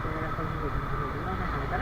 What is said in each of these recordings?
ແຕ່ຄົນທີ່ເຫັນ ເຫັນເນາະ ໄປຫາກໍໄດ້.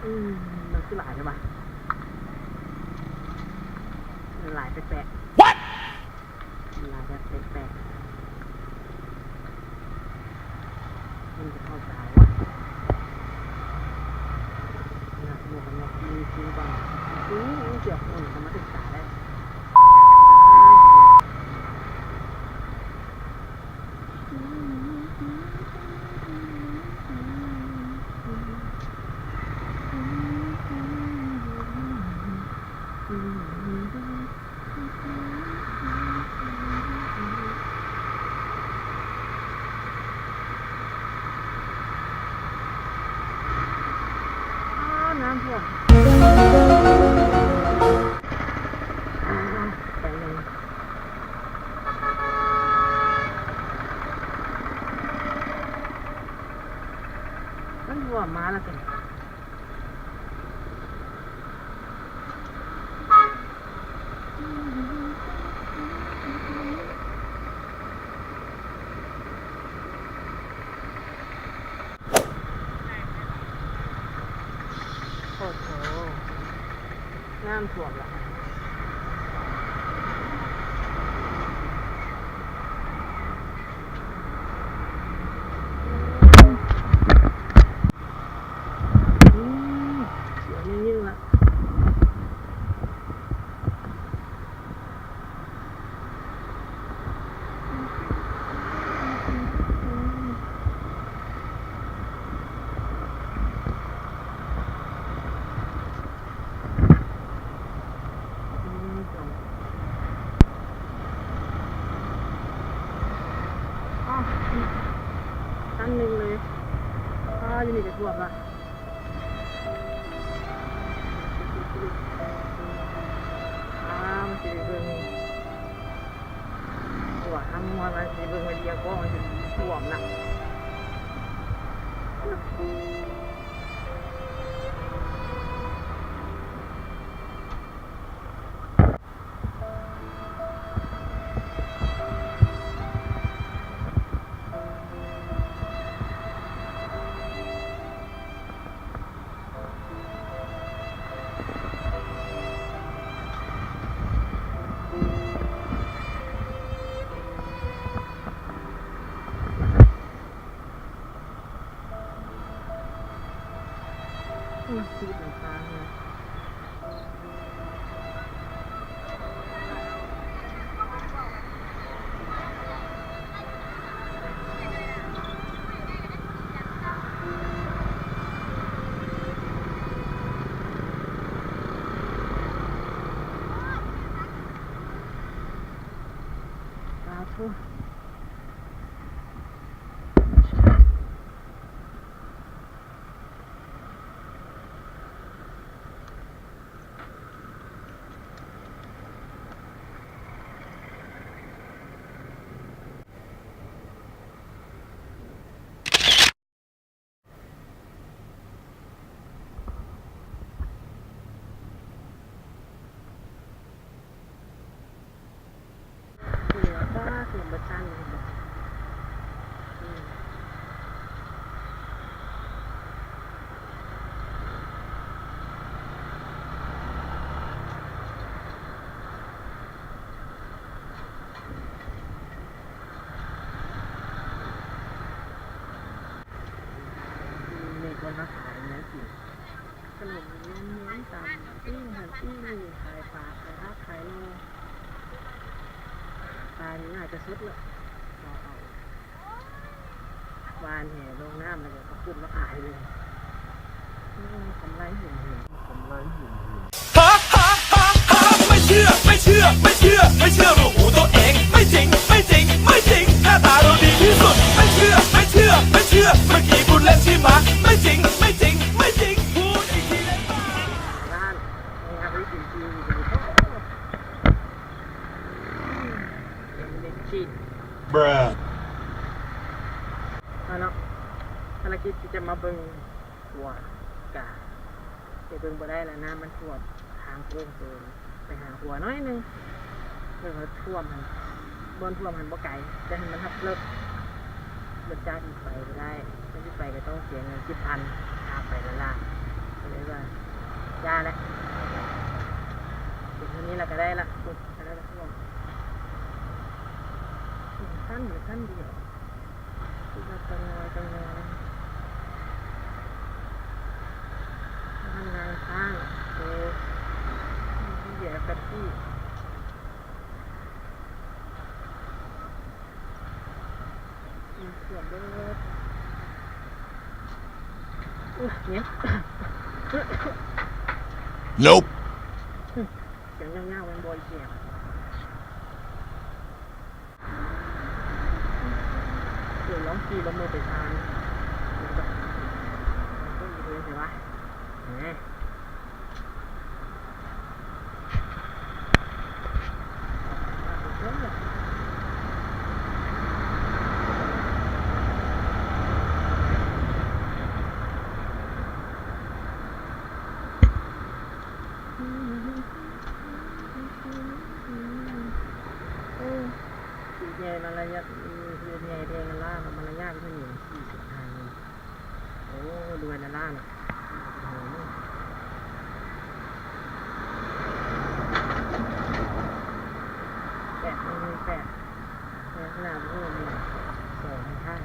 ອືມ ມັນຄືຫຼາຍແທ້ຫວາ? ມັນຫຼາຍແປກໆ. What? ມັນຫຼາຍແບບແປກໆ. ມັນຈະເຂົ້າຕາຫວາ? ໜ້າໝວກກັນນັອກມີຈິງບັງ. ໂອ້ ເກືອບຄົນເຂົ້າມາຖືກຕາແລ້ວ. ອ້າວ ນ້ຳຖ້ວມ. ອ້າວ ໄປເລີຍ. ມັນຖ້ວມມາແລ້ວຕິ. ໂອ້ໂຫ ນ້ຳຖ້ວມລະ. ອືມ ສຽວຍິງໆລະ. ຊັ້ນໜຶ່ງເລີຍ. ອ້າ ຢູ່ນີ້ກະຖ້ວມລະ. ເບິ່ງໃຫ້ລຽບກ້ອງ ມັນຊິຖ້ວມນະ. ອືມ ຊີວິດມັນຄ້າງເນາະ. ສາທຸ. ນີ້ແຫຼະ ປ້າ ເຂື່ອນບໍ່ທັນເຫັນບໍ່? ອືມ ນີ້ຄົນເຮົາຂາຍແນວກິນ ຂະໜົມ ນມ ເນຍ ຕຳ ປີ້ງ ຫັ້ນປີ້ງ ນີ້ ຂາຍປາ ຂາຍຜັກ ຂາຍໜໍ່ ປານີ້ໜ້າຈະສົດແລ້ວ ເອົາ ເອົາ ຫວ່ານແຫລົງນ້ຳ ແລ້ວກໍເອົາຂຶ້ນມາຂາຍເລີຍ. ອືມ ກຳໄລຫຸ້ນໆ ກຳໄລຫຸ້ນໆ. ຮາ ຮາ ຮາ ຮາ ໄມ່ເຊື່ອ ໄມ່ເຊື່ອ ໄມ່ເຊື່ອ ໄມ່ເຊື່ອລູກຫູຕົວເອງ ໄມ່ຈິງ ໄມ່ຈິງ ໄມ່ຈິງ ໜ້າຕາເຮົາດີທີ່ສຸດ ໄມ່ເຊື່ອ ໄມ່ເຊື່ອ ໄມ່ເຊື່ອ ເມື່ອກີ້ບຸນແລ່ນຊິມາ ໄມ່ຈິງ ໄມ່ຈິງ ໄມ່ຈິງ ພູດອີກທີໄດ້ບໍ່? ຮ້ານ ເປັນເດັກຈີນ Bruh. ມາເນາະ ພາລະກິດທີ່ຈະມາເບິ່ງຂົວກະໄປເບິ່ງບໍ່ໄດ້ລະ ນ້ຳມັນຖ້ວມທາງໂຄ້ງໂຕ ໄປຫາຂົວໜ້ອຍໜຶ່ງ ເບິ່ງວ່າຖ້ວມຫັ້ນ ບ່ອນຖ້ວມຫັ້ນບໍ່ໄກ ແຕ່ມັນຮັກເລິກ ລົດຈັກນີ້ໄປບໍ່ໄດ້ ຄັນຊິໄປກໍຕ້ອງເສຍເງິນສິບພັນ ຄ່າໄປລ້ານໆ ກໍເລີຍວ່າຢ່າແຫຼະ ເປັນເທົ່ານີ້ລະກໍໄດ້ລະ. ອັນນັ້ນກໍຖ້ວມ ຂັ້ນ ຂັ້ນດຽວ ຄືວ່າຕະງອຍ ຕະງອຍ ທາງງານສ້າງ ໂອ້ ມີແຢບກັບທີ່ ອືມ ຖ້ວມເບິດ ໂອ້ຍ ເຈັບ Nope. ສຽງຍາວໆ ແມ່ນບໍ່ອີແກວ? ເອີ ລອງຂີ່ລົງມືໄປທາງ ມັນກໍ ມັນກໍອີເດີໃຊ່ວະ ແໝ. ໂອ້ ໃຫຍ່ມາລະຍະ ໃຫຍ່ແທ້ລະລ້າເນາະ ມາລະຍະເປັນຫຍັງ ສີ່ສິບຫ້າ ໂອ້ ລວຍລະລ້ານ ແປດ ໜຶ່ງ ແປດ ແຕ່ຂ້າງໜ້າບໍ່ຮູ້ ສອງ ຂ້າງ.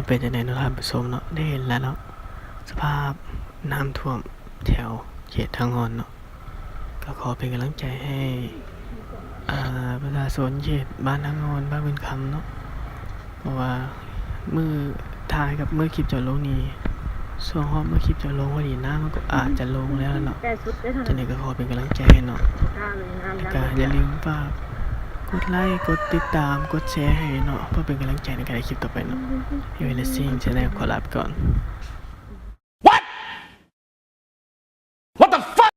ເປັນຈັ່ງໃດເນາະທ່ານຜູ້ຊົມເນາະ ໄດ້ເຫັນແລ້ວເນາະ ສະພາບນ້ຳຖ້ວມແຖວເຂດທ່າງ່ອນເນາະ ກໍຂໍເປັນກຳລັງໃຈໃຫ້ ອ່າ ປະຊາຊົນເຂດບ້ານທ່າງ່ອນ ບ້ານບຶງຄຳເນາະ ເພາະວ່າມື້ຖ່າຍກັບມື້ຄລິບຈະລົງນີ້ ຊ່ວງຮອດມື້ຄລິບຈະລົງພໍດີ ນ້ຳມັນກໍອາດຈະລົງແລ້ວເນາະ ຈັ່ງໃດກໍຂໍເປັນກຳລັງໃຈໃຫ້ເນາະ ແລ້ວກໍຢ່າລືມຝາກກົດໄລ ກົດຕິດຕາມ ກົດແຊໃຫ້ເນາະ ເພື່ອເປັນກຳລັງໃຈໃນການເຮັດຄລິບຕໍ່ໄປເນາະ Everything Channel ຂໍລາໄປກ່ອນ.